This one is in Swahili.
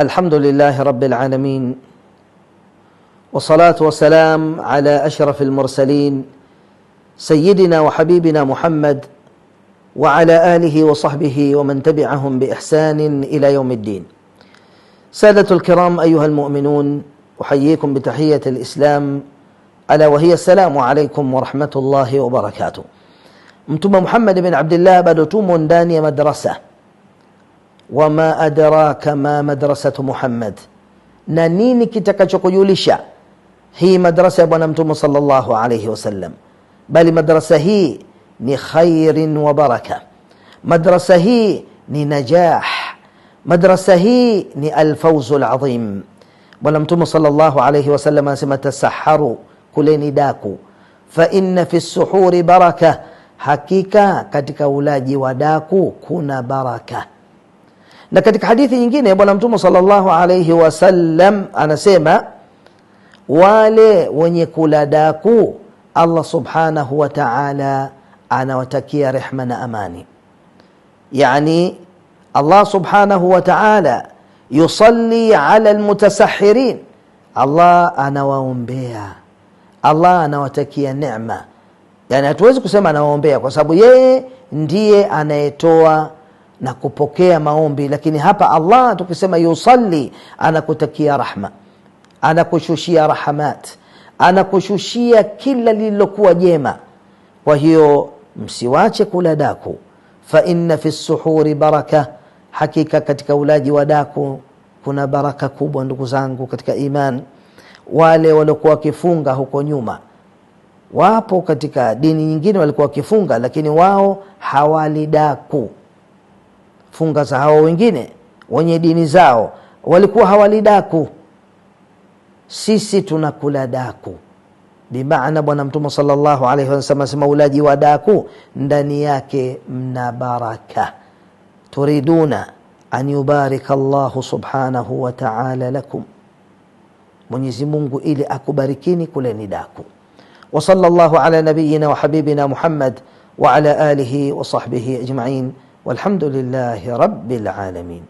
الحمد لله رب العالمين، والصلاة والسلام على أشرف المرسلين سيدنا وحبيبنا محمد وعلى آله وصحبه ومن تبعهم بإحسان إلى يوم الدين. سادة الكرام، أيها المؤمنون، أحييكم بتحية الإسلام، ألا وهي السلام عليكم ورحمة الله وبركاته. Mtume Muhammad bin Abdillah, bado tumo ndani ya madrasa. Wama adraka ma madrasatu Muhammad, na nini kitakachokujulisha hii madrasa ya Bwana Mtume sallallahu alayhi wasallam? Bali madrasa hii ni khairin wa baraka, madrasa hii ni najah, madrasa hii ni alfauzu alazim. Bwana Mtume sallallahu alayhi wasallam anasema, tasaharu, kuleni daku, fa inna fi suhuri baraka, hakika katika ulaji wa daku kuna baraka. Na katika hadithi nyingine Bwana Mtume sallallahu alayhi wasallam anasema, wale wenye kula daku Allah subhanahu wa ta'ala anawatakia rehma na amani. Yani Allah subhanahu wa ta'ala yusalli ala almutasahirin, Allah anawaombea, Allah anawatakia neema. Yani hatuwezi kusema anawaombea kwa sababu yeye ndiye anayetoa na kupokea maombi, lakini hapa Allah tukisema yusalli, anakutakia rahma, anakushushia rahamat, anakushushia kila lililokuwa jema. Kwa hiyo msiwache kula daku, fa inna fi suhuri baraka, hakika katika ulaji wa daku kuna baraka kubwa. Ndugu zangu katika iman, wale waliokuwa wakifunga huko nyuma, wapo katika dini nyingine walikuwa wakifunga, lakini wao hawali daku. Funga za hao wengine wenye dini zao walikuwa hawali daku, sisi tunakula daku. Bimaana Bwana Mtume sallallahu alaihi wasallam asema ulaji wa daku ndani yake mna baraka. Turiduna an yubarika Allahu subhanahu wa ta'ala lakum, Mwenyezi Mungu ili akubarikini, kuleni daku. Wa sallallahu ala nabiyyina wa habibina Muhammad wa ala alihi wa sahbihi ajma'in walhamdulillahi rabbil alamin.